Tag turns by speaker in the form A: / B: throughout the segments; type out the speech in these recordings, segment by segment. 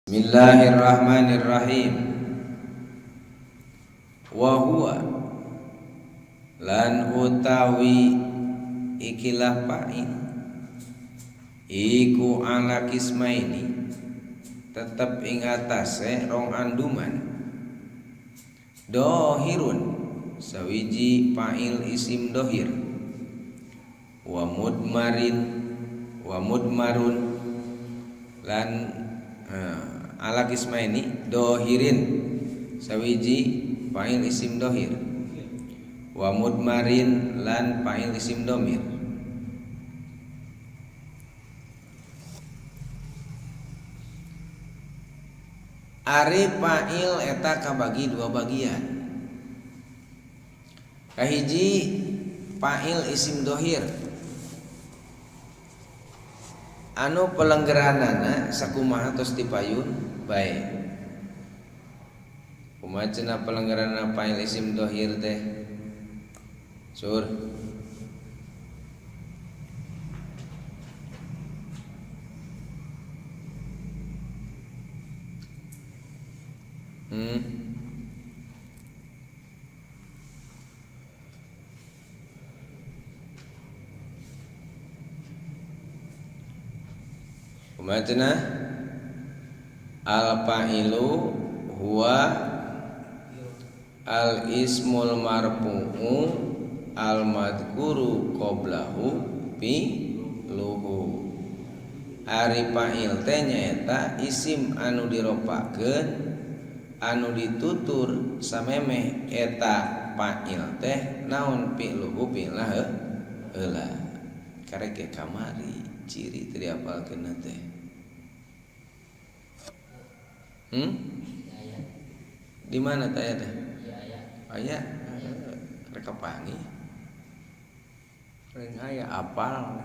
A: Bismillahirrahmanirrahim. Wa huwa lan utawi ikilah fa'il iku ala kismaini tetep ing atase rong anduman. Dohirun sawiji fa'il isim dohir, wa mudmarin wa mudmarun lan ala kismaini dohirin sawiji fa'il isim dohir, wa mudmarin lan fa'il isim domir. Ari fa'il eta kabagi dua bagian. Kahiji fa'il isim dohir anu pelenggeranana sakumaha tos dipayun bae. Kumaha cenah pelenggeranana fa'il isim dohir teh? Sur. Kumaha cenah? Al fa'ilu huwa al ismul marfu'u al madhkuru qablahu fi luhu. Ari fa'il teh nyaeta isim anu diropakeun anu ditutur samemeh eta fa'il teh naon fi'luhu fi'lah heula. Karek ge kamari ciri teu diapalkeun teh. Di mana teh aya teh? Aya rek kapanggih. Rek aya apal.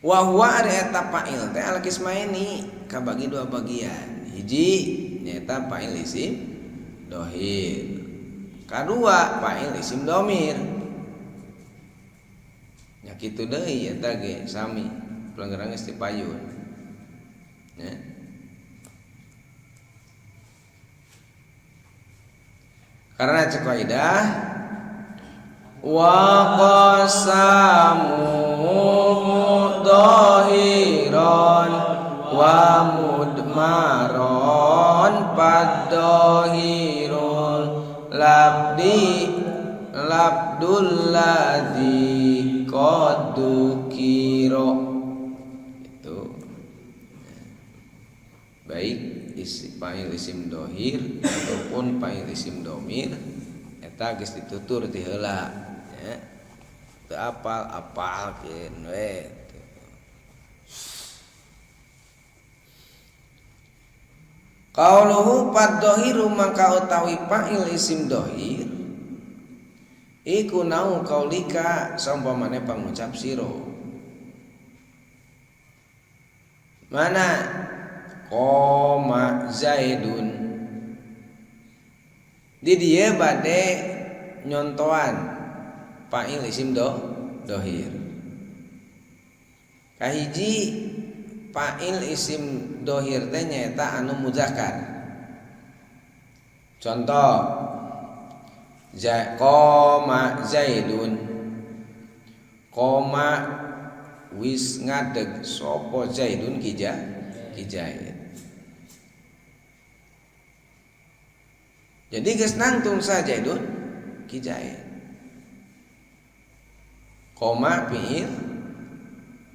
A: Wa huwa ari eta fa'il teh al kismaini kabagi dua bagian. Hiji nyaeta fa'il isim dohir, kadua fa'il isim domir. Nya kitu deui eta ge sami pelanggaran geus dipayun. Nya. Karena cek kaidah wa qasamu dohiron wa mudmaron paddohirul labdi labdul ladzi qadukiro. Itu baik isi fa'il isim dohir ataupun fa'il isim domir eta geus ditutur ti heula nya. Teu apal apalkeun we. Qauluhu paddohiru mangka utawi fa'il isim dohir iku nau kaulika saumpamane pangucap sira. Mana qoma Zaidun. Di dieu bade nyontoan fa'il isim dohir. Kahiji fa'il isim dohir teh nyaeta anu muzakkar. Contoh qoma Zaidun, qoma wis ngadeg sapa Zaidun ki Zaid. Jadi geus nangtung sa Zaidun ki Zaid. Qoma fi'il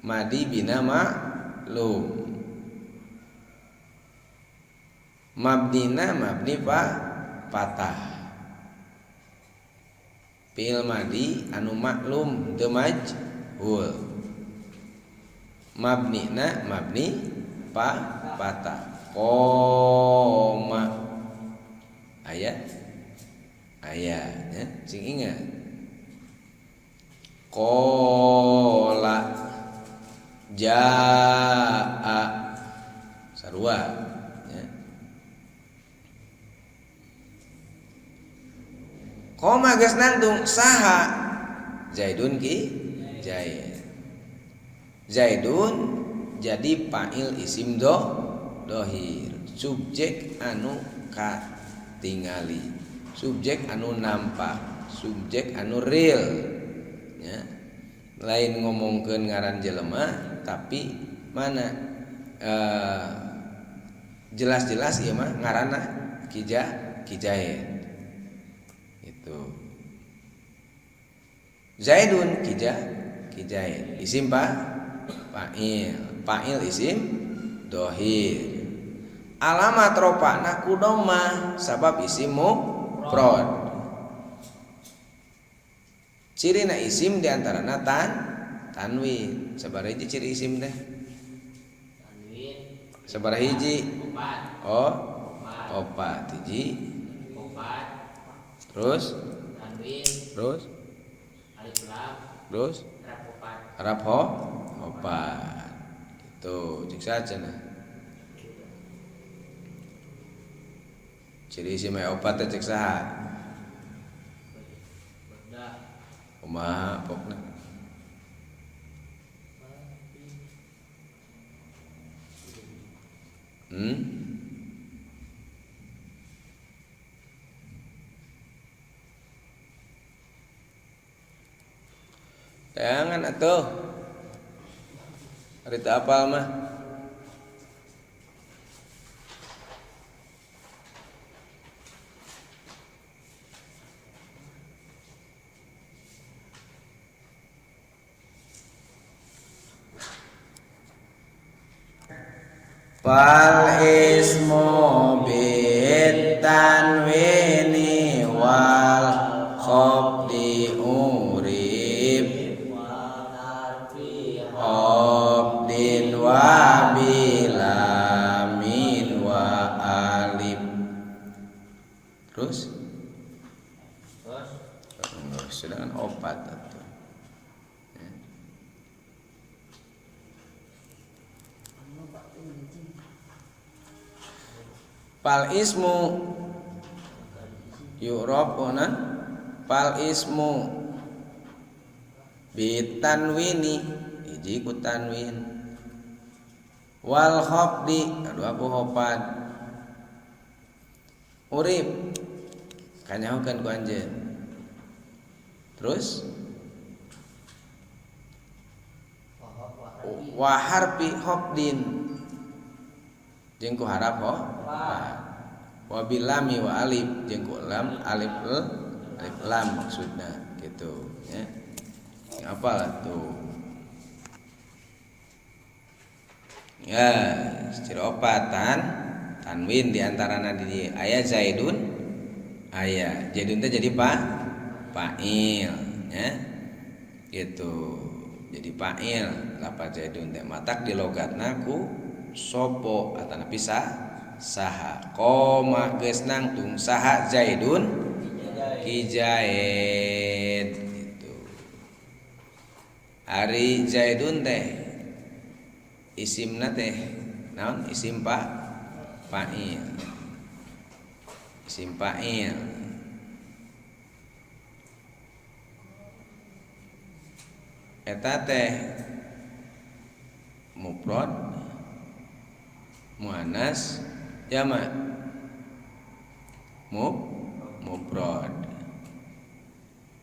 A: madi bina ma'lum, mabnina mabni patah. Fi'il madi anu maklum teu majhul, mabnina mabni patah. Qoma aya aya nya sing ingat. Qala jaa sarua nya. Qoma geus nangtung saha Zaidun ki Zaid. Zaidun jadi fa'il isim dohir, subjek anu katingali, subjek anu nampak, subjek anu real ya. Lain ngomongkeun ngaran jelema tapi mana jelas-jelas ieu mah ngaranna Ki Zaid itu. Zaidun Ki Zaid isim fa'il, fa'il isim dohir. Alamat rofa'na ku dhammah sabab isim mufrad. Cirina isim diantarana tanwin. Sabaraha hiji ciri isim teh?
B: Tanwin.
A: Sabaraha hiji?
B: Opat.
A: Oh, opat hiji.
B: Opat.
A: Terus?
B: Tanwin.
A: Terus?
B: Alif lam.
A: Terus?
B: Harap opat.
A: Harap opat. Gitu, cek saja nah. Ciri isim aya opat teh cek saha? Kumaha pokna? Jangan atuh. Ari teu apal mah. Fal ismu bit tanwini wal khafdi urib abdin wa bilamin wa alif. Terus? Sedangkan opat atuh. Fal ismu yu'rabuna fal ismu bitanwini hiji ku tanwin wal khafdi kadua ku khafad urib kanyahokeun ku anjeun. Terus wa harfi khafdin jeung ku harap khafad wa bilami wa alif jeung ku lam alif alif lam maksudna gitu ya. Apalah tuh ya ciri opatan tanwin diantarana di aya Zaidun aya Zaidun teh jadi fa'il ya gitu jadi fa'il lapat Zaidun teh matak di logatna ku sopo atanapi saha koma geus nangtung saha Zaidun ki Zaid gitu. Ari Zaidun teh isimna teh naon isim fa'il isim fa'il eta teh mufrad muannas jamak mufrad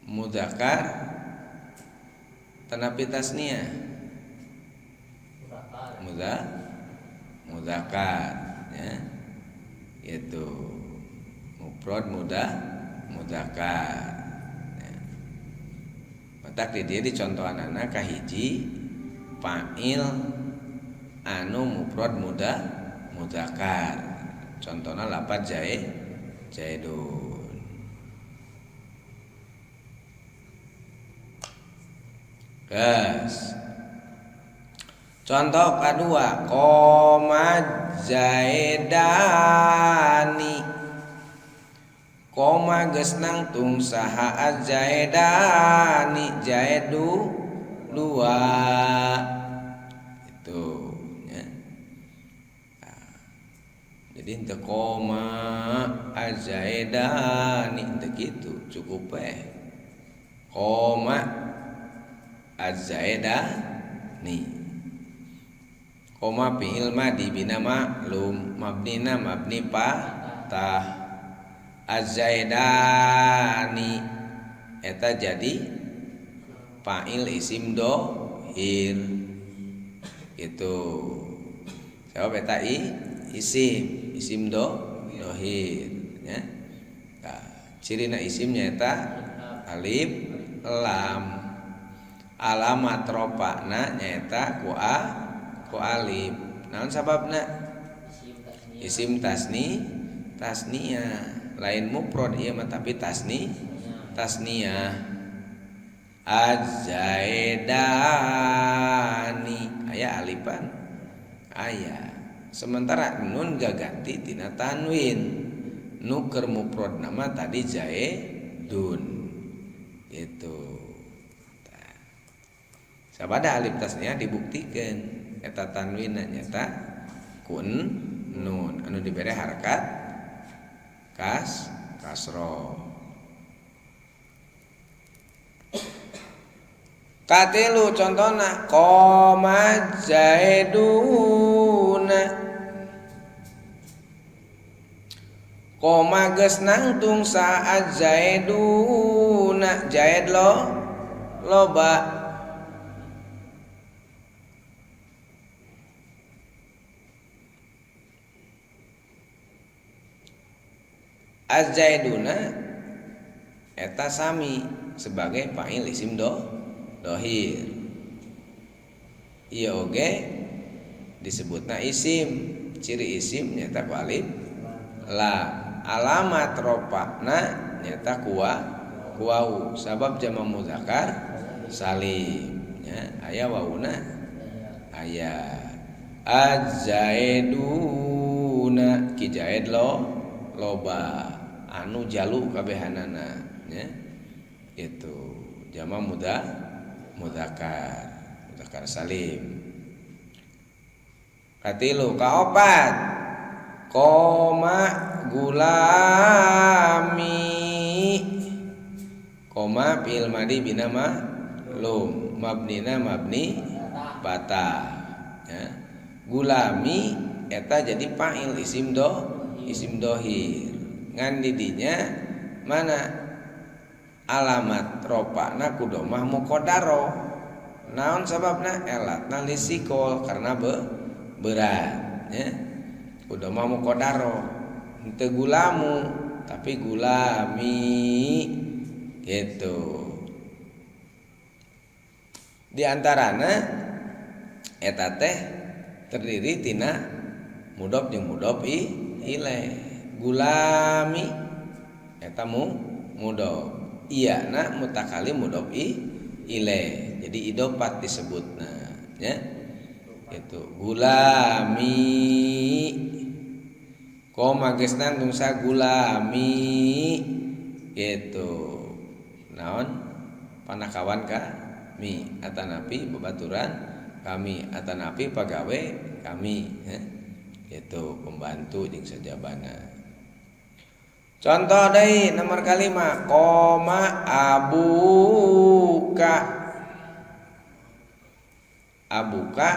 A: mudzakkar tanapi tasniah mudzakkar ya gitu mufrad mudzakkar ya. Matak di dieu dicontohanana kahiji fa'il anu mufrad mudzakkar contohna lapat Zaidun. Gas. Contoh kedua koma Zaidani koma geus nangtung saha Zaidani Zaidu dua itu ya. Nah, jadi henteu koma Zaidani henteu kitu cukup we koma Az-zaidani koma fi'il madi bina ma'lum mabnina mabni patah. Az-zaidani eta jadi fa'il isim dohir gitu. Sebab eta isim isim dohir ya. Nah, cirina isimnya eta alif lam, alamat ropana nyaeta ku a ku alif. Naon sababna? Isim tasni tasniyah, lain mufrad ieu mah tapi tasni tasniyah. Az-zaidani aya alifan aya, sementara nun gaganti tina tanwin. Nu keur mufrad nama tadi zaidun gitu. Sabada alif tasniyah dibuktikan eta tanwinna nyata kun nun anu dibere harakat kasroh. Katilu contohna qoma zaiduna, koma geus nangtung saat zaiduna, zaid lo loba. Az-zaiduna eta sami sebagai fa'il isim dohir. Ieu oge disebutna isim, ciri isim nyata ku alif lam, alamat ropana nyata ku wau sabab jama muzakkar salim nya aya wauna aya. Az-zaiduna ki zaid lo loba anu jalu kabehanana nya itu jama muzakkar muzakkar salim. Katilu kaopat koma gulami, koma fi'il madi bina ma'lum mabnina mabni patah ya. Gulami eta jadi fa'il isim isim dohir. Ngan didinya mana alamat ropana kudomah muqaddaro. Naon sababna? Elatna lisikol karena berat ya. Kudomah muqaddaro henteu gulamu tapi gulami gitu. Di antarana eta teh terdiri tina mudhof jeung mudhof ilaih. Gulami eta mudhof, iyana mutakalim mudhof ilaih. Jadi idofat disebutna ya. Itu gulami koma geus nangtung sa gulami gitu. Naon panakawan kami atanapi babaturan kami atanapi pagawe kami ya. Itu pembantu jeung sajabana. Contoh deui nomor kalima koma abuka. Abuka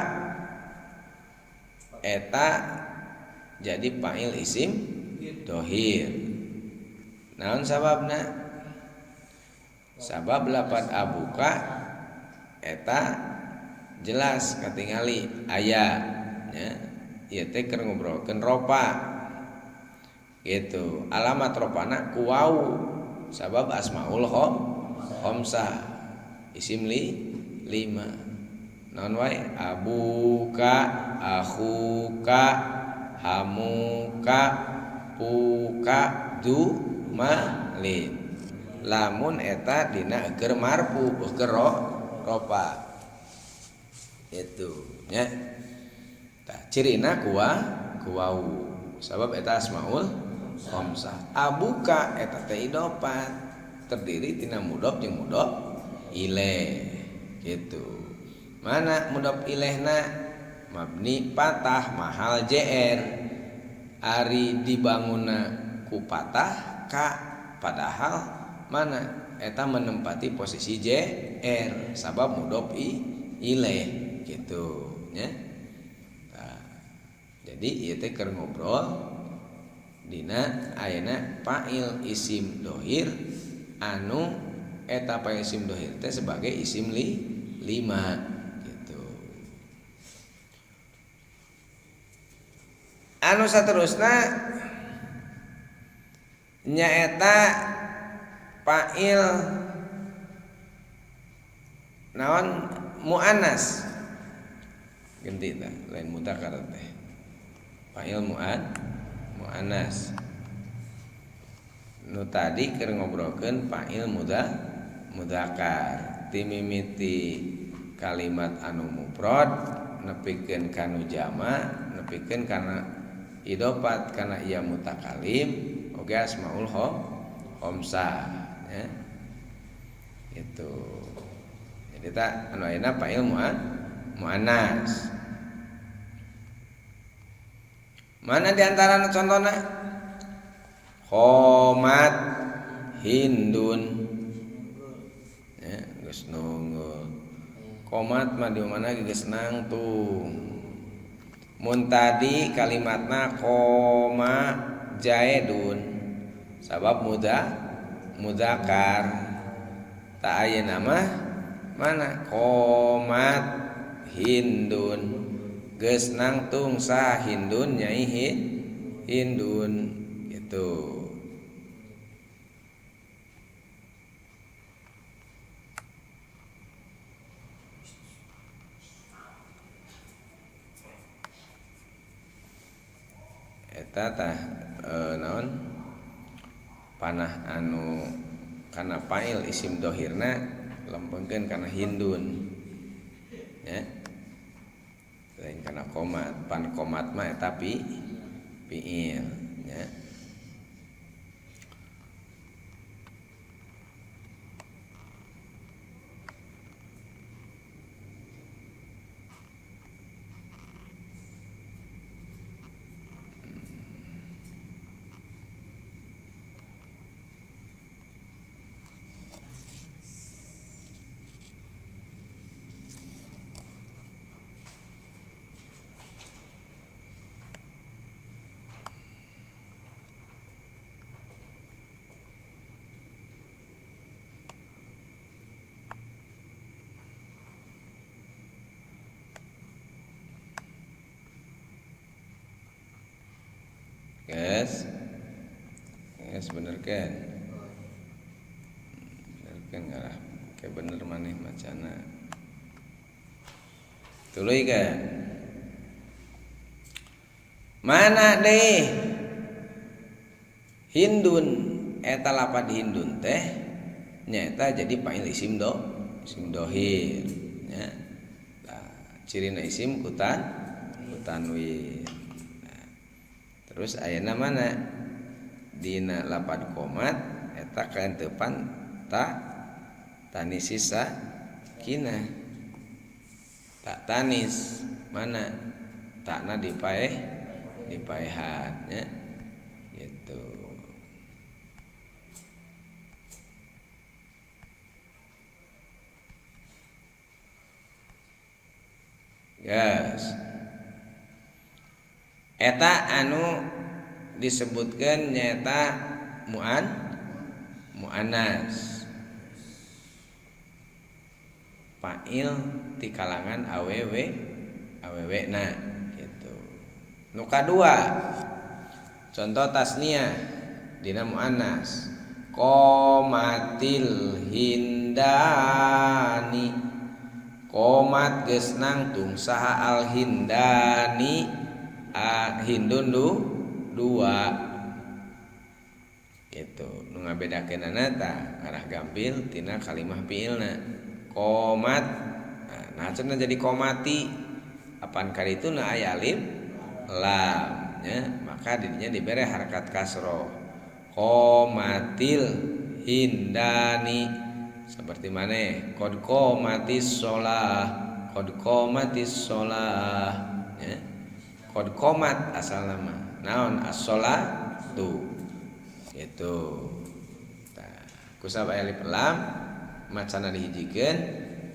A: eta jadi fa'il isim dohir. Naon sababna? Sabab lapat abuka eta jelas katingali aya nya ieu teh keur ngobrolkeun ropa gitu. Alamat ropana ku wau sabab asmaul khamsah isim lima. Naon wae? Abuka, akhuka, hamuka, puka, du, malin. Lamun eta dina keur marfu keur ropa itu nya. Tah cirina ku wau sabab eta asmaul khamsah. Abuka eta teh idofat terdiri tina mudhof jeung mudhof ilaih gitu. Mana mudhof ilaihna? Mabni patah mahal jr. Ari dibangunna ku patah ka, padahal mana eta menempati posisi JR sabab mudhof ilaih gitu nya. Tah, jadi ieu teh keur ngobrol dina ayeuna fa'il isim dhohir anu eta fa'il isim dhohir teh sebagai isim lima gitu. Anu saterusna nyaeta fa'il naon muannas ganti tah lain mudzakkar teh fa'il muannas nu tadi keur ngobrolkeun fa'il mudzakkar timimiti kalimat anu mufrad nepikeun kanu jama nepikeun kana idofat kana ia mutakalim oge asmaul khamsah ya itu. Jadi tak anu ayeuna fa'il muannas. Mana di antara contohna? Qomat Hindun. Ya, geus nunggul. Qomat mah di mana geus nangtung. Mun tadi kalimatna qoma jaidun. Sabab mudzakkar. Tak ayeuna mah mana? Qomat Hindun. Geus nangtung sa Hindun nyai Hindun gitu. Eta tah naon panah anu kana fa'il isim dohirna lempengkeun kana Hindun ya. Lain kana qomat, pan qomat mah eta fi'il ya. Guys, guys bener kan? Bener kan ngarah? Kayak bener maneh macana. Tuluy kan? Mana deh? Hindun eta lapad Hindun teh nyaeta jadi fa'il isim do, isim dohir nya. Tah, cirina isim kutanwin. Terus ayeuna mana? Dina lapad qomat eta kaentepan ta tanisisa kina. Tak tanis mana? Takna dipaeh dipaehan nya. Gitu. Yes. Eta anu disebutkan nyata muannas fa'il ti kalangan awewe awewe na gitu. Nu kadua contoh tasniah dina muannas qomatil hindani qomat geus nangtung saha al hindani a hindun dua gitu. Nu ngabedakeunana tah ngarah gampil tina kalimah fiilna qomat. Nah cenah jadi qomati apan kali itu na aya alif lam nya, maka didinya dibere harakat kasroh qomatil hindani seperti maneh qad qomatis shalah qad qomatis shalah nya. Qad qomat asal nama naon as-sholatu gitu. Tah Kusabab aya alif lam macana dihijikeun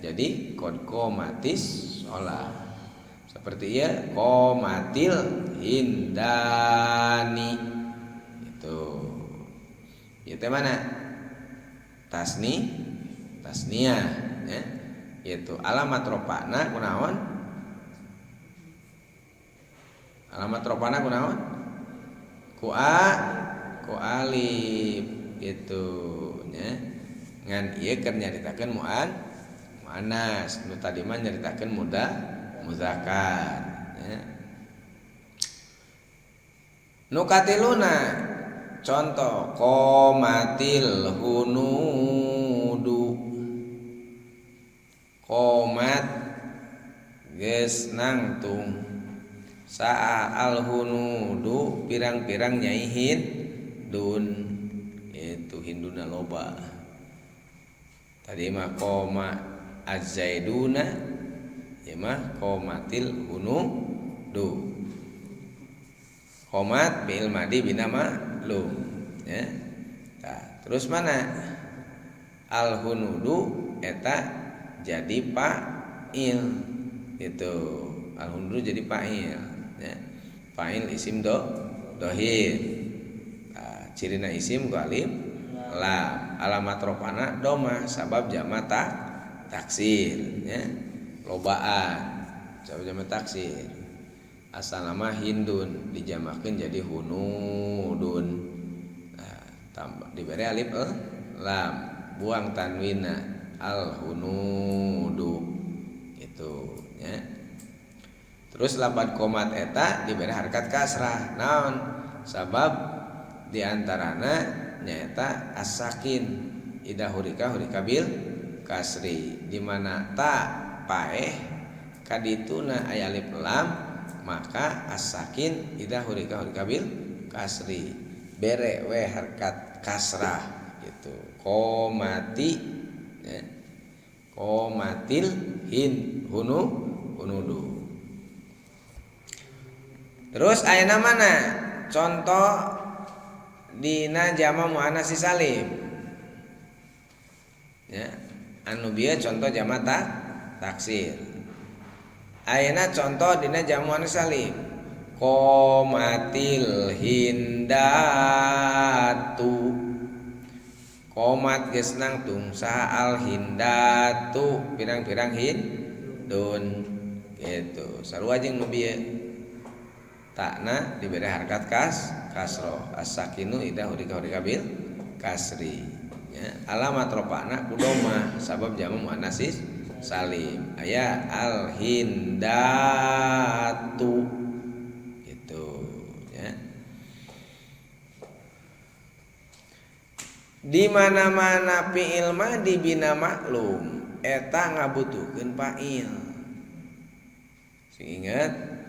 A: jadi qad qomatis sholah. Seperti ieu qomatil hindani. Itu. Ieu teh mana? Tasni tasniah ya. Yaitu alamat ropana kunaon? Alamat ropana kunaon? Ku a ku alif gitu nya. Ngan ieu keur nyaritakeun muannas, nu tadi mah nyaritakeun muzakkar nya. Nu katiluna contoh qomatil hunudu. Qomat geus nangtung saa al hunudu pirang-pirang nyai hindun, itu hinduna loba. Tadi mah qoma azzaiduna, ieu mah qomatil hunudu. Qomat fi'il madi bina ma'lum ya. Nah, terus mana? Al hunudu eta jadi fa'il gitu. Al hunudu jadi fa'il ya. Fa'il isim dohir. Nah, cirina isim ku alif lam, alamat ropana domah sabab jama taksir ya. Lobaan sabab jama taksir. Asal nama hindun dijamakeun jadi hunudun. Nah, tambah diberi alif lam, buang tanwina al hunudu itu ya. Terus lapan komat eta diberi harkat kasrah naon sabab diantarana nyaeta as-sakin ida hurika hurika bil kasri, di mana ta paeh kadituna aya alif lam maka as-sakin ida hurika hurika bil kasri bere we harkat kasrah gitu. Komati ya. Komatil hin hunu hunudu. Terus ayeuna mana? Contoh dina jama muannas salim. Ya, anu bieu contoh jama taksir. Ayeuna contoh dina jama muannas salim. Komatil hindatu. Komat geus nangtung saha al hindatu pirang-pirang hindun gitu. Sarua jeung nu bieu. Takna diberi harkat kasroh as-sakinu idza hurika hurika bil kasri ya. Alamat rofa'na ku domah sabab jama muannas salim aya al hindatu gitu ya. Di mana-mana fi'il madi bina maklum eta ngabutuhkeun fa'il. Sing ingat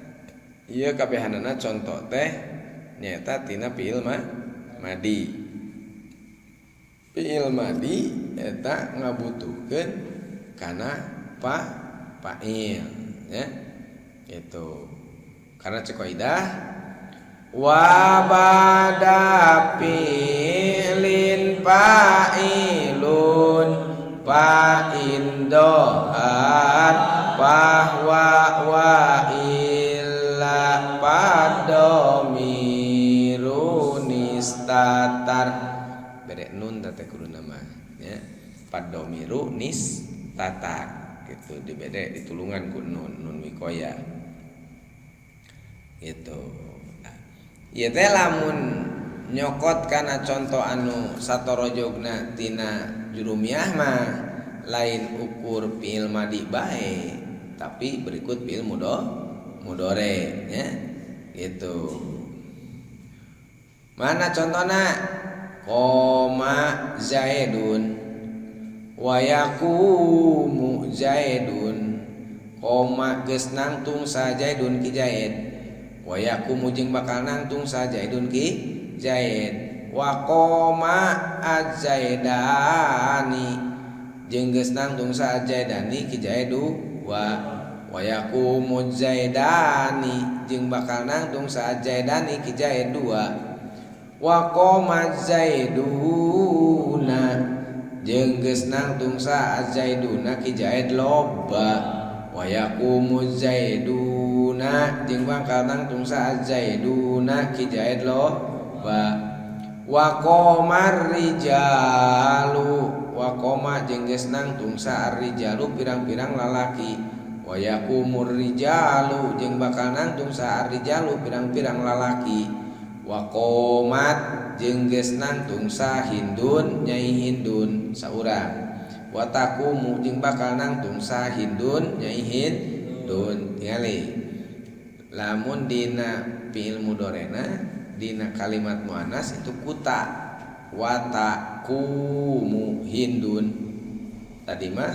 A: ieu kabehanana contoh teh nyaeta tina fi'il madi. Fi'il madi eta ngabutuhkeun kana fa'il ya. Gitu. Karena cek kaidah wa bada fi'lin fa'ilun fa'in dohat bahwa wa illa padomiru nistatar bere nun teh kudu nama ya. Padomiru nistatar gitu dibere ditulungan ku nun nun wikoya gitu. Nah, ieu teh lamun nyokot kana contoh anu satorojogna tina jurumiyah mah lain ukur fi'il madi bae tapi berikut fi'il mudore ya gitu. Mana contohna? Qoma Zaidun wa yaqumu Zaidun. Qoma geus nangtung sa Zaidun ki Zaid. Wa yaqumu jeung bakal nangtung sa Zaidun ki Zaid. Wa qoma az-Zaidani jeung geus nangtung sa Zaidani ki Zaidu wa yaqumu Zaidani jeung bakal nangtung sa Zaidani ki Zaid dua. Wa qoma Zaiduna jeung geus nangtung saha az-zaiduna ki Zaid loba wa yaqumu zaiduna jeung bakal nangtung saha az-zaiduna ki Zaid loba wa qamar rijalu wa qoma jeung geus nangtung saha ar-rijalu pirang-pirang lalaki wa yaqumur rijalu jeung bakal nangtung saha ar-rijalu pirang-pirang lalaki wa qomat jeung geus nangtung saha Hindun Nyai Hindun saurang wa taqumu jeung bakal nangtung saha Hindun Nyai Hindun. Tingali lamun dina fi'il mudhari'na dina kalimat muannas itu kuta wa taqumu Hindun tadi mah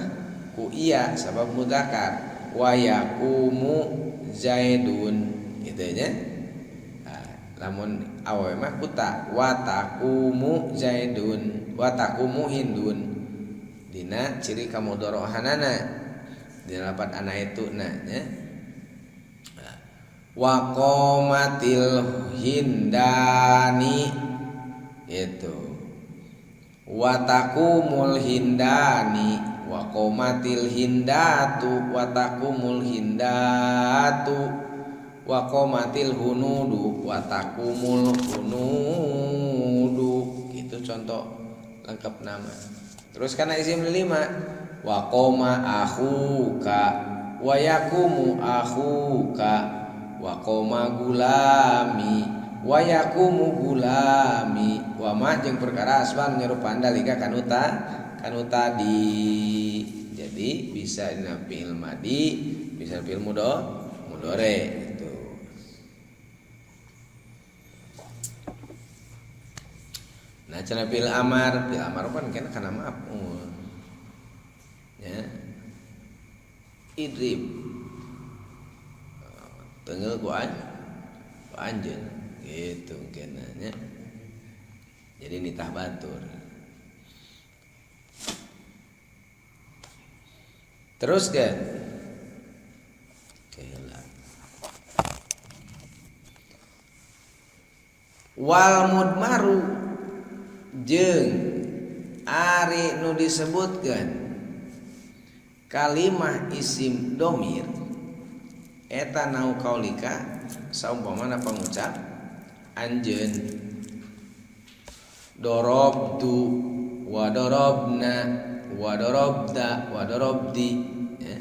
A: ku iya sabab mudzakkar wa yaqumu Zaidun gitu nya. Nah, lamun awewe mah kuta wa taqumu Zaidun wa taqumu Hindun dina ciri kamudharahanana dina lapat ana itu na nya. Wa qomatil hindani itu wa taqumul hindani wa qomatil hindatu wa taqumul hindatu wa qomatil hunudu wa taqumul hunudu. Itu contoh lengkap nama. Terus karena isim lima wa qoma akhuka wa yaqumu akhuka wa qoma gulami wa yaqumu gulami wa ma jeung perkara aswan nyerupaan dalika kanu kanu tadi. Jadi bisa dina fi'il madi, bisa fi'il mudhari gitu. Nah, cara fi'il amar kan kena kana maf'ul. Ya. Idrib. Tenggel ku anjeun gitu kena nya. Jadi nitah batur. Terus kan wal mudmaru jeung ari nu disebutkeun kalimah isim domir eta nau kaulika saumpamana pangucap anjeun dorobtu wa dorobna wa dorobda wa dorobdi ya.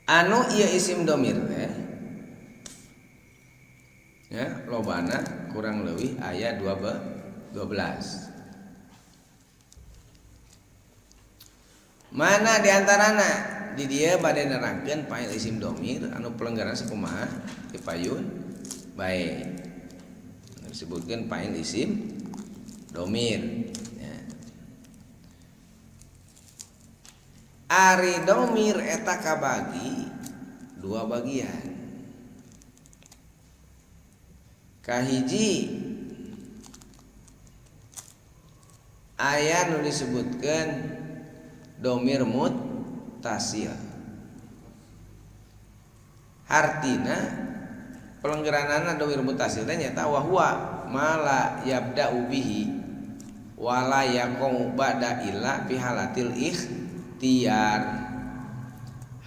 A: Anu ieu isim domir teh ya lobana kurang leuwih aya 12. Mana diantarana di dieu bade nerangkeun fa'il isim domir anu pelenggaran sakumaha di payun bae. Disebutkeun fa'il isim domir ya. Ari domir eta kabagi dua bagian. Kahiji aya nu disebutkeun domir muttasil. Hartina pelenggeranana domir muttasil teh nyaeta wa huwa ma la yabda'u bihi wa la yaqau ba'da illa fi halatil ikhtiyar.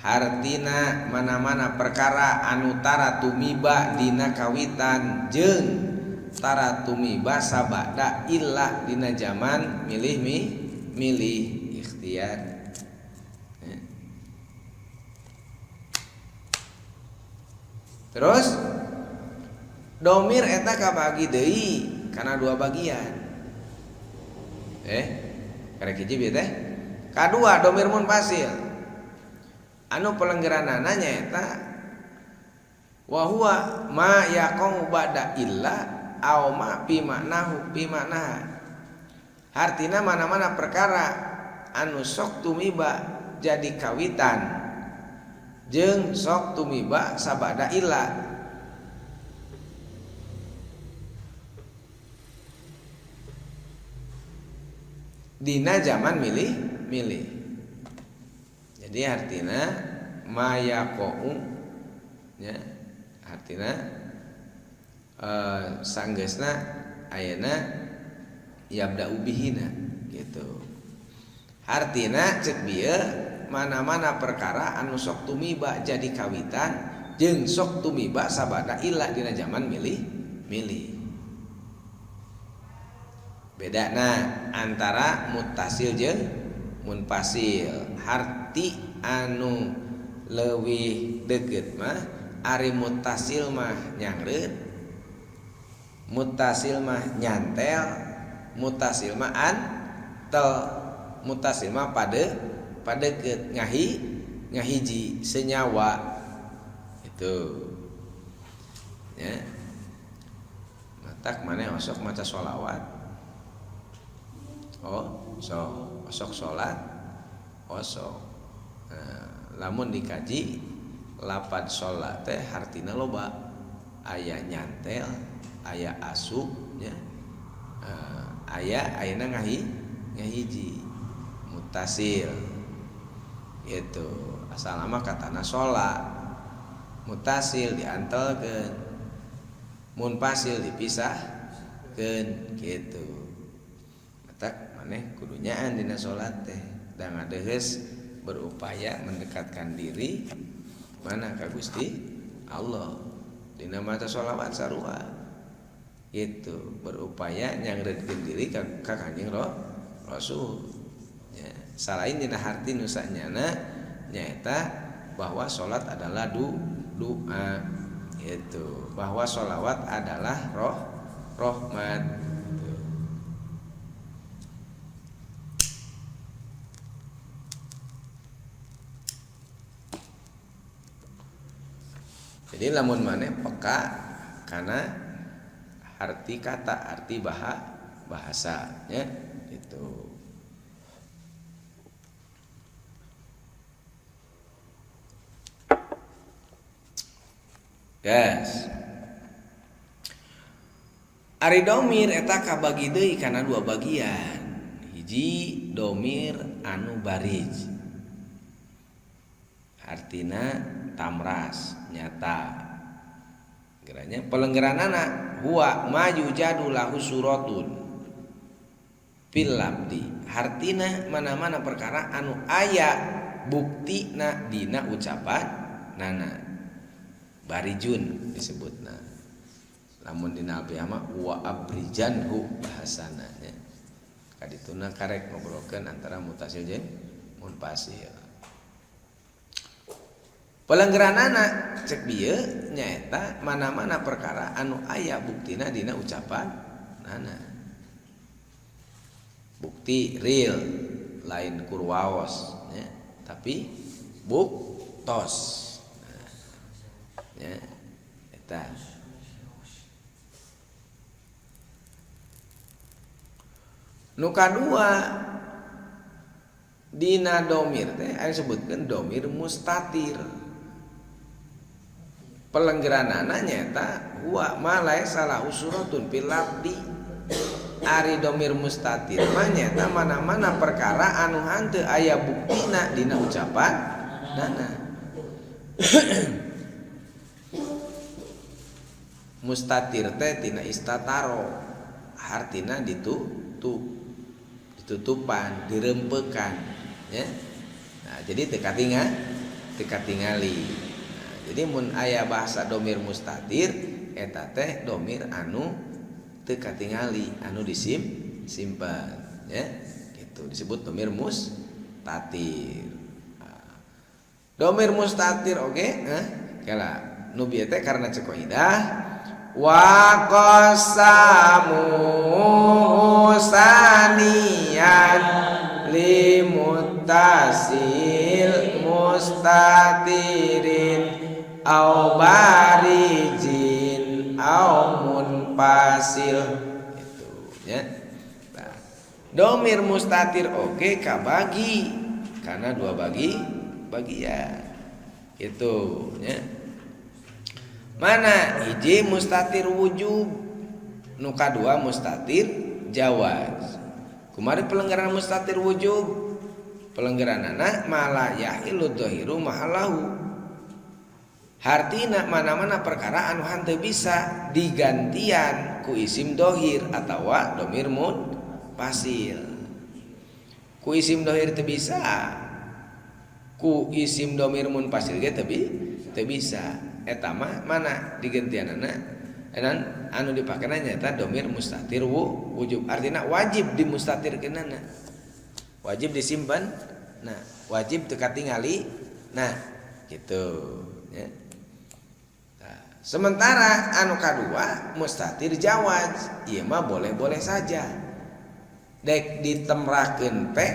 A: Hartina mana-mana perkara anu tara tumiba dina kawitan jeung tara tumiba sabada illa dina zaman milih milih ikhtiar. Terus domir eta kabagi deui kana dua bagian. Karek hiji bieu teh. Kadua domir munfasil. Anu pelenggeranana nyaeta wa huwa ma yaqau ba'da illa aw ma fi ma'nahu fi ma'naha. Hartina mana-mana perkara anu sok tumiba jadi kawitan jeung sok tumiba sabada illa. Dina zaman milih-milih. Jadi artina mayaqau nya artina sanggeusna ayeuna yabda'u bihina gitu. Artina cek bieu mana-mana perkara anu sok tumiba jadi kawitan jeung sok tumiba sabada illa dina zaman milih-milih. Bedana antara muttasil jeung munfasil. Harti anu leuwih deukeut mah ari muttasil mah nyangreut, muttasil mah nyantel, muttasil mah antel, muttasil mah padeukeut ngahiji senyawa itu ya. Matak maneh osok maca sholawat, oh so osok salat osok. Nah, lamun dikaji lapad salat teh hartina loba, aya nyantel, aya asup nya, aya ayeuna ngahiji mutasil gitu. Asal nama katana salat mutasil diantelkeun, munfasil dipisahkeun gitu. Matak maneh kudu nyaan dina salat teh da ngadeheus berupaya mendekatkan diri mana ka Gusti Allah. Dina maca sholawat sarua gitu, berupaya nyangreutkeun diri ka Kanjeng Rasul ya. Salain dina harti nu sanyana nyaeta bahwa salat adalah doa gitu, bahwa sholawat adalah rahmat. Jadi lamun maneh peka karena arti kata, arti bahasa ya itu. Gas. Ari domir eta kabagi deui kana dua bagian. Hiji domir anu barij. Artina tamras nyata. Geranya pelenggeranana huwa ma yujadu lahu suratun fil labdi. Hartina mana-mana perkara anu aya buktina dina ucapan nana. Barijun disebutna. Lamun dina alfiah mah wa abrijanhu bahasana nya. Kadituna karek ngobrolkeun antara mutasil jeung munfasil. Pelenggeranana cek bieu nyaeta mana-mana perkara anu aya buktina dina ucapan nana. Bukti real lain kurwaos nya, tapi buktos. Nah, nya eta. Nu kadua dina domir teh aya disebutkeun domir mustatir. Pelenggeranana nyaeta huwa ma laisa lahu suratun fil labdi. Ari domir mustatir mah nyaeta mana-mana perkara anu hanteu aya buktina dina ucapan nana. Mustatir teh tina istataro, hartina ditutup, ditutupan, dirempekan ya. Nah, jadi teu katingali. Jadi mun aya bahasa domir mustatir eta teh domir anu teu katingali, anu disimpan ya, gitu disebut domir mustatir. Nah, domir mustatir oge kela nu bieu teh karena cek kaidah wa qasamu saniyan limuttasil mustatirin au barijin au munfasil itu ya. Nah, domir mustatir oke kabagi karena dua bagian itu ya. Mana hiji mustatir wujub, nu kadua mustatir jawaz. Kumari pelenggaran mustatir wujub? Pelenggaranana ma la yahillu dhahiru mahallahu. Hartina mana-mana perkara anu henteu bisa digantian ku isim dohir atawa domir munfasil. Ku isim dohir teu bisa, ku isim domir munfasil ge teu bisa. Eta mah mana digantianana? Enan anu dipakena nyaeta domir mustatir wujub, artinya wajib dimustatirkeunana, wajib disimpan, nah wajib teu katingali, nah gitu ya. Nah, sementara anu kadua mustatir jawaz, ieu mah boleh-boleh saja, dek ditemrakeun pek,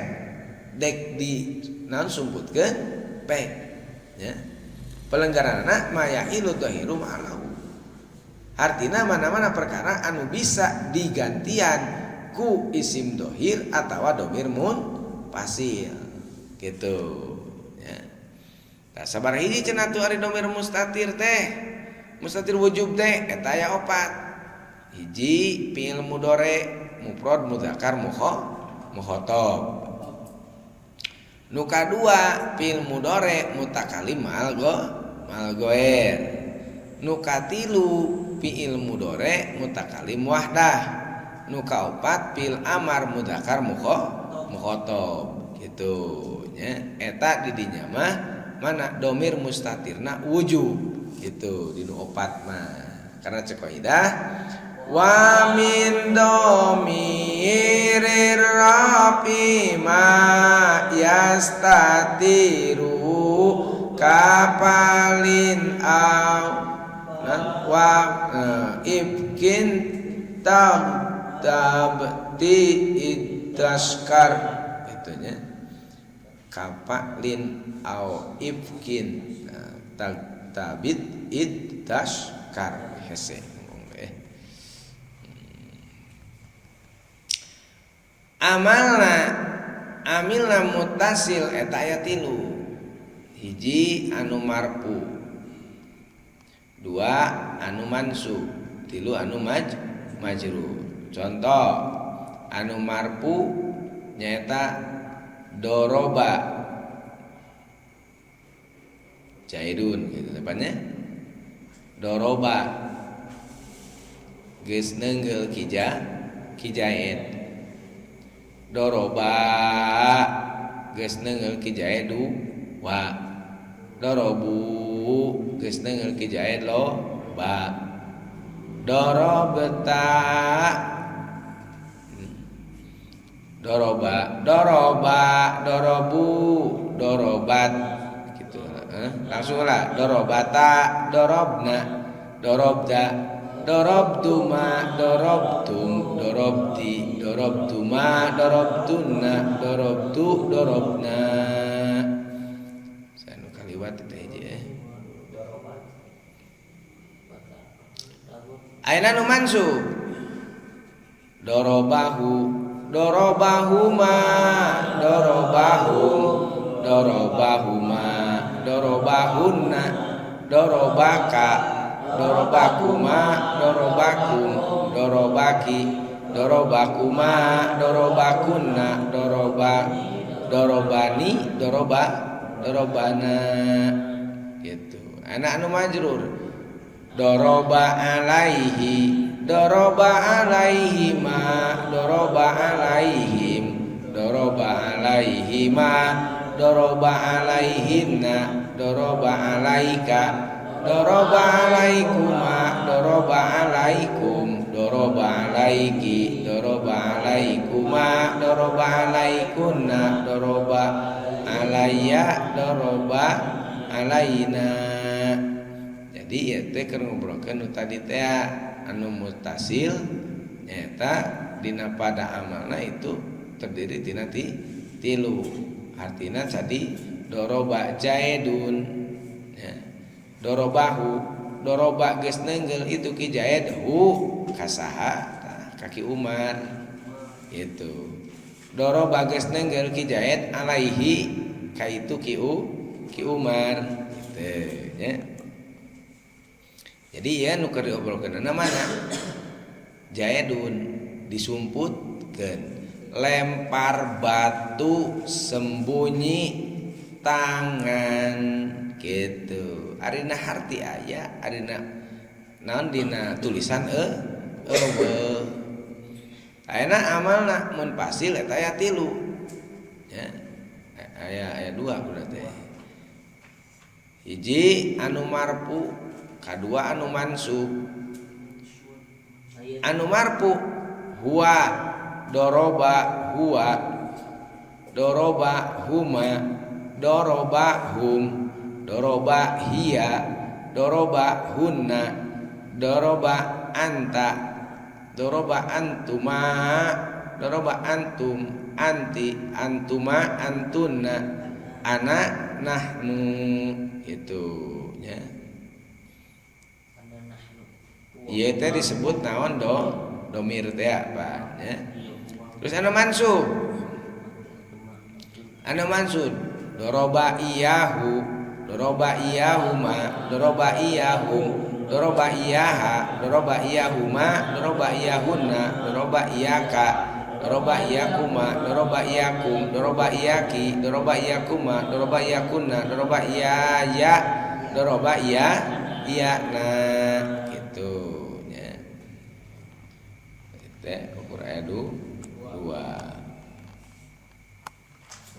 A: dek di naon sumputkeun pek ya. Pelenggaranana ma yahillu dhahiru ma'alahu, artinya mana-mana perkara anu bisa digantian ku isim dohir atau domir munfasil gitu ya. Nah, sabar hiji cenah tuh ari domir mustatir teh, mustatir wujub teh eta aya opat. Hiji, fi'il mudhari mufrad mudzakkar mukhotob. Nu kadua, fi'il mudhari mutakalim ma'al go ma'al ghoir. Nu katilu, fi'il mudhari mutakalim wahdah. Nu kaopat, fi'il amar mudzakkar mukhotob gitu nya. Eta di dinya mah mana domir mustatirna wujub gitu di nu opat mah, karena cek kaidah wa min domirir rafi ma yastatiru kafa'lin au wa ifkin tabti idtasykur itunya kafa'lin au ifkin tabit idtasykur hese. Amalna amilna mutasil eta aya tilu. Hiji anu marfu, dua anu mansub, tilu anu majrur. Contoh anu marfu nyaeta doroba Zaidun gitu depannya. Doroba geus neunggeul kijaid. Doroba geus neunggeul ki Zaid wa. Dorobu geus neunggeul ki Zaid lo ba. Dorobta doroba doroba dorobu dorobat gitu, langsung lah dorobata dorobna dorobda dorobtuma dorobtum dorobti dorobtuma dorobtunna dorobtu dorobna. Saya nu kaliwat teh hiji eh. Ayeuna nu mansub dorobahu dorobahuma dorobahum dorobahuma dorobahunna dorobaka dorobakuma dorobakum dorobaki dorobakuma dorobakunna doroba dorobani doroba dorobana gitu. Anak anu majrur doroba alaihi doroba alaihima doroba alaihim doroba alaihima doroba alaihinna doroba alaika doroba alaikuma doroba alaikum doroba alaiki doroba alaikuma doroba alaikunna doroba alaya doroba alaina. Jadi ieu teh keur ngobrolkeun nu tadi teh anu mutasil nyaeta dina pada amalna itu terdiri tina tilu. Artina tadi doroba Zaidun ya. Dorobahu doroba geus neunggeul itu ki Zaid hu kasaha tah kaki Umar gitu. Doroba geus neunggeul ki Zaid alaihi ka itu ki Umar gitu nya. Jadi ya nu keur diobrolkeunna mana Zaidun disumputkeun. Lempar batu sembunyi tangan gitu. Arina harti aya, arina naon dina tulisan eueuh. Ayeuna amalna munfasil eta aya 3. Ya. Aya 2 kudu teh. Hiji anu marfu, kadua anu mansub. Anu marfu huwa doroba huwa doroba huma doroba hum doroba hiya doroba hunna doroba anta doroba antuma doroba antum anti antuma antunna ana nahnu itu nya. Ieu teh disebut naon domir teh apa nya. Terus anu mansub. Anu mansub doroba iyahu doroba iyahuma doroba iyahum doroba iyaha doroba iyahuma doroba iyahunna doroba iyaka doroba iyakuma doroba iyakum doroba iyaki doroba iyakuma doroba iyakunna doroba iyaya doroba iya iyana gitu nya. Teh ukur aya 2.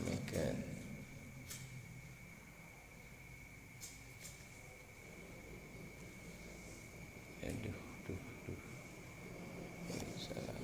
A: Demikian. Aduh, duh, duh. Salah.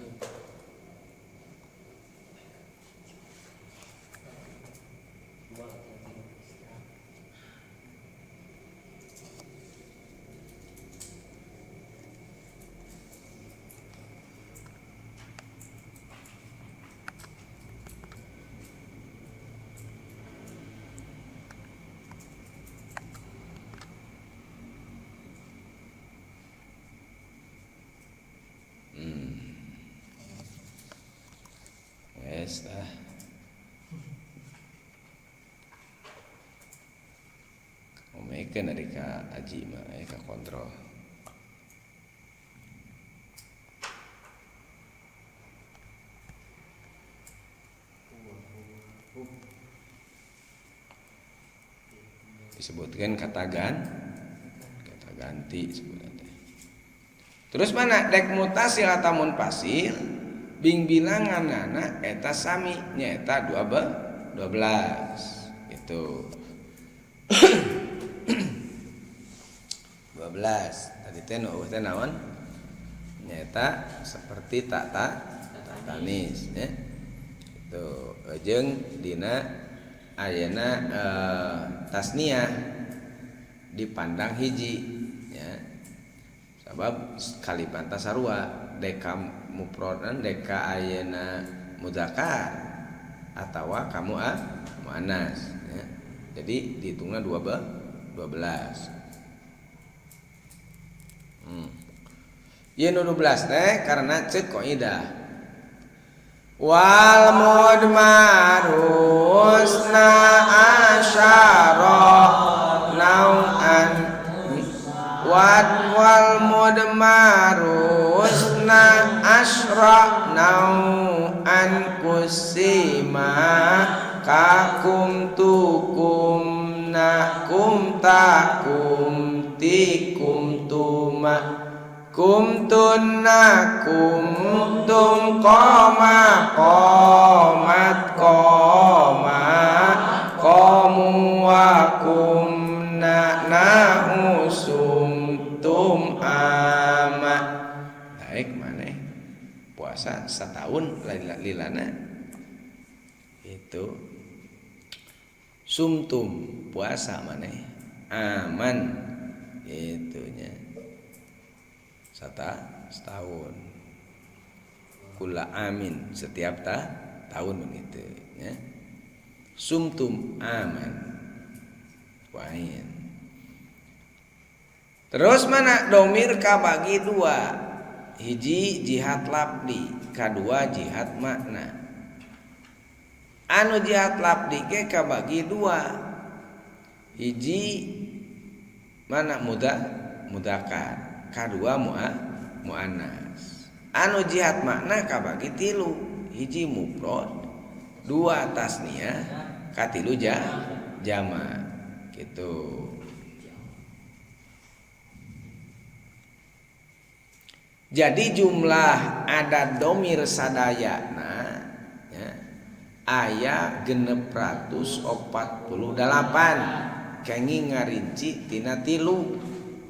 A: Yes, ah. Omekeun ari ka aji mah aya ka kontrol. Disebutkan kata kata ganti sebutan teh. Terus mana dek mutasil atau munfasil bing bilanganana eta sami nyaeta 12 gitu. 12 tadi teh nu eueuh teh naon nyaeta seperti tak tanis ya. Itu jeung dina ayeuna tasniah dipandang hiji ya. Sabab kalibanta sarua deka mufradan deka ayeuna mudzakkar atawa kamu muannas ya. Jadi dihitungna 12. Ieu nu 12 teh karena ceuk kaidah wal mudmarusna asyara nau'an wal mudmarusna asra nau'an kusima kakum tukum nakum takum tikum tuma kum tunnakum tum qoma qomat qoma qamu wa kumna na'usum tum ama. Naik maneh puasa setahun lilana itu sumtum puasa maneh aman itunya setahun kula amin setiap tahun begitu ya. Sumtum aman wain. Terus mana domir kabagi 2, hiji jihad labdi, kadua jihad makna. Anu jihad labdi ge kabagi 2, hiji mana mudakar, kadua muannas. Anu jihad makna kabagi 3, Hiji mufrad, dua tasniah, katilu jama gitu. Jadi jumlah ada domir sadayana ya, aya 648 kenging ngarinci tina tilu.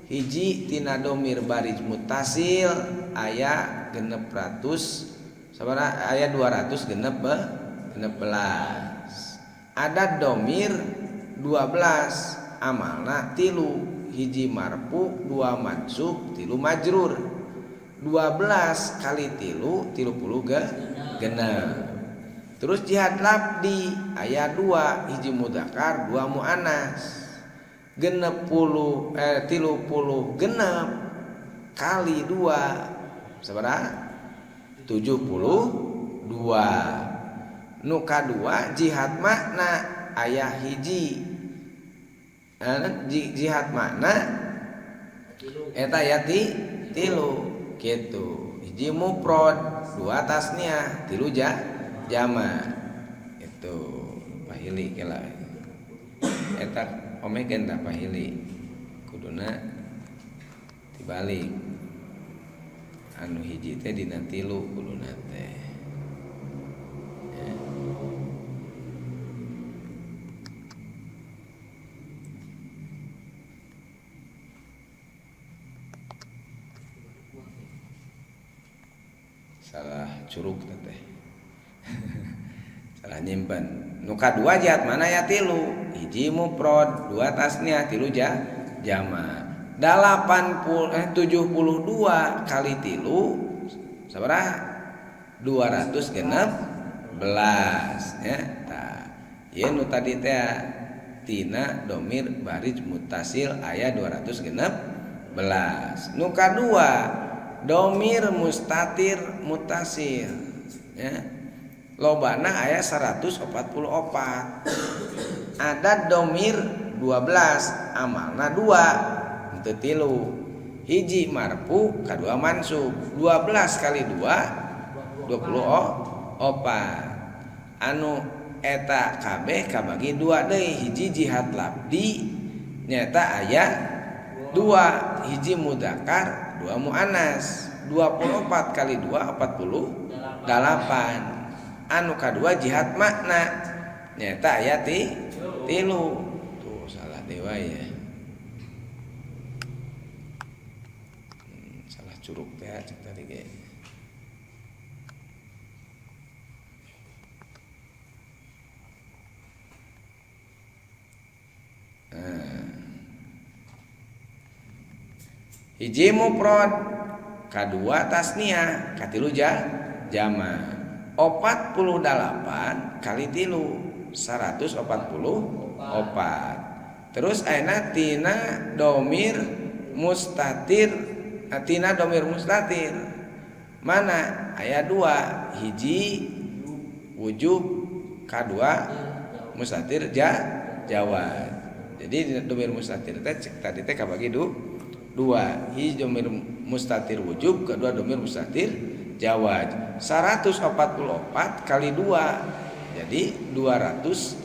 A: Hiji tina domir barij mutasil aya 600 sabaraha aya 216. Ada domir 12 amalna tilu, hiji marfu, dua mansub, tilu majrur. 12 kali tilu 36. Terus jihad labdi aya 2, hiji mudzakkar, 2 muannas. 66 kali 2 sabaraha? 72. Nu kadua jihad makna aya hiji. Jihad makna eta aya tilu gitu. Hiji mufrad, dua tasniah, tilu jama. Itu pahili kela. Eta omekeun tah pahili. Kuduna dibalik. Anu hiji teh dina tilu kuduna teh. Ya. Salah curug teh. Salah nyimpen. Nu kadua jihad mana ya tilu. Hiji mufrad, dua tasniah, tilu jama. 72 kali tilu sabaraha? 216 ya. Tah, ieu nu tadi teh tina domir barij mutasil aya 216. Nu kadua domir mustatir mutasil ya. Lobana aya 144. Ada domir 12 amalna 2 henteu tilu. Hiji marfu, kadua mansub. 12 kali 2 24. Anu eta kabeh kabagi 2 deui. Hiji jihad labdi nyata aya 2, hiji mudzakkar, 2 muannas. 24 kali 2 48. Anu kadua jihad makna nyata aya tilu. Tuh salah dewa ya. Salah curug teh cek tadi ge. Hiji mufrad, kadua tasniah, katilu jama. 48 kali tilu 144. Terus ayeuna tina domir mustatir, tina domir mustatir mana aya 2, hiji wujub, kadua mustatir jawaz. Jadi domir mustatir teh cek tadi teh kabagi 2, hiji domir mustatir wujub, kedua domir mustatir jawaz. 144 kali 2 jadi 288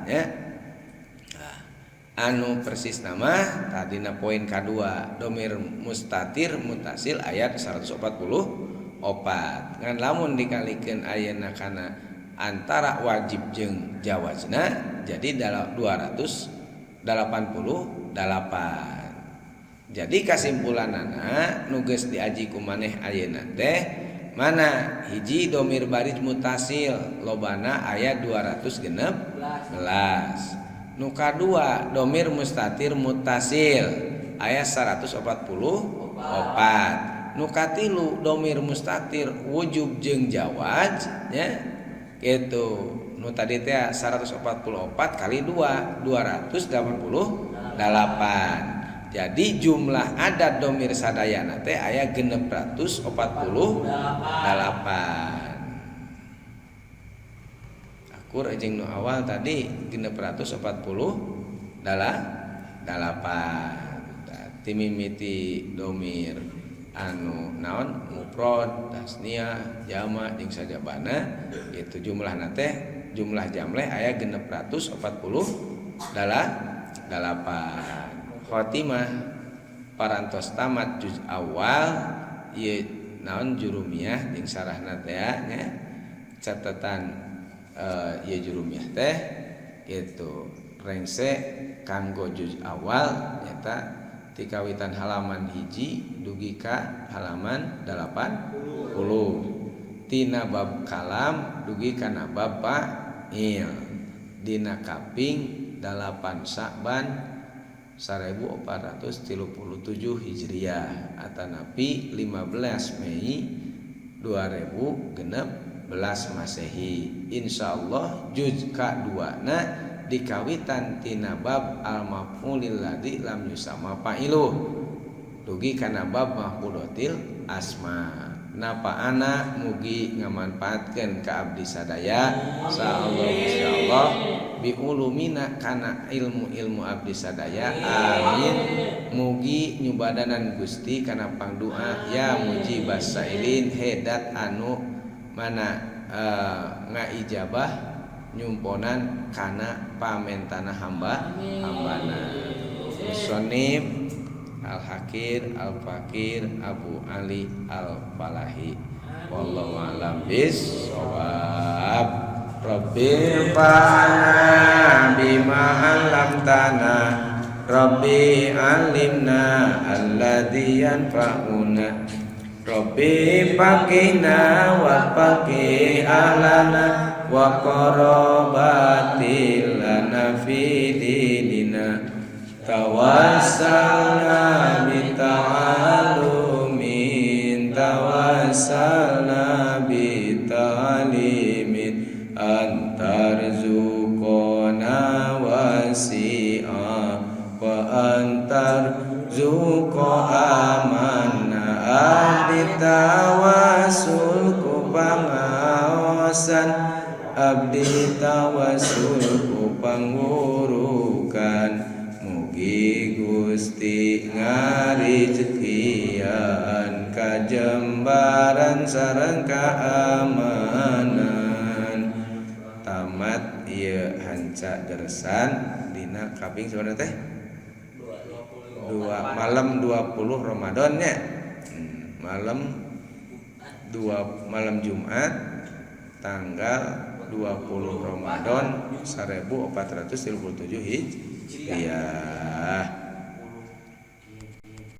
A: ya. Nah, anu persis nama tadina poin kedua domir mustatir mutasil ayat 144. Ngan lamun dikalikeun ayeuna kana antara wajib jeung jawazna jadi 288. Jadi kasimpulanana nu geus diaji ku maneh ayeuna teh mana hiji domir barij mutasil lobana aya 216. Nu kadua domir mustatir mutasil aya 144. Nu katilu domir mustatir wujub jeung jawaz nya kitu. Nu tadi teh 144 kali 2 288. Jadi jumlah adat domir sadayana teh aya 648. Akur jeung nu awal tadi 648. Timimiti domir Anu naon, mufrad, tasniah, jama jeung sajabana itu jumlahna teh, jumlah jamleh aya 648. Khotimah, parantos tamat juz awal ieu naon, Jurumiyah jeung sarahna teh nya. Catatan ieu Jurumiyah teh gitu, rengse kanggo juz awal nyata tikawitan halaman 1 dugi ka halaman 80, tina bab kalam dugi kana bab fa'il, dina kaping 8 Sa'ban 1437 Hijriah atanapi 15 Mei 2016 Masehi. Insyaallah juz ka-2 na dikawitan tina bab al maf'ulil ladzi lam yusamma fa'iluh dugi kana bab mahfudatil asma. Nafa'ana, mugi ngamanfaatkeun ka abdi sadaya insyaallah, insyaallah bi ulumina, kana ilmu-ilmu abdi sadaya, amin. Mugi nyubadanan Gusti kana pangdoa, ya mujibas sailin, he Dat anu mana ngaijabah nyumponan kana pamentana hamba hambana. Musonib Al Hakir Al Fakir Abu Ali Al Falahi. Wallahu a'lam bissawab. Rabbi fa'na bima 'allamtana, Rabbi alimna alladzi yanfa'una, Rabbi faqina wa faqi ahlana wa qarabatil lana fi dinina. Tawassalna bita'alumin, tawassalna bita'alimin, antarzuqona wasi'a wa antarzuqa amanna. Abdi tawasul ku pangaosan, abdi tawasul ku pangurukan, mugi Gusti ngarizkian kajembaran sareng keamanan. Tamat ieu hanca dersan dina kaping sebenarnya teh dua malam 20 Ramadan nya, malam dua, malam Jumat tanggal 20 Ramadan 1437 Hijriah.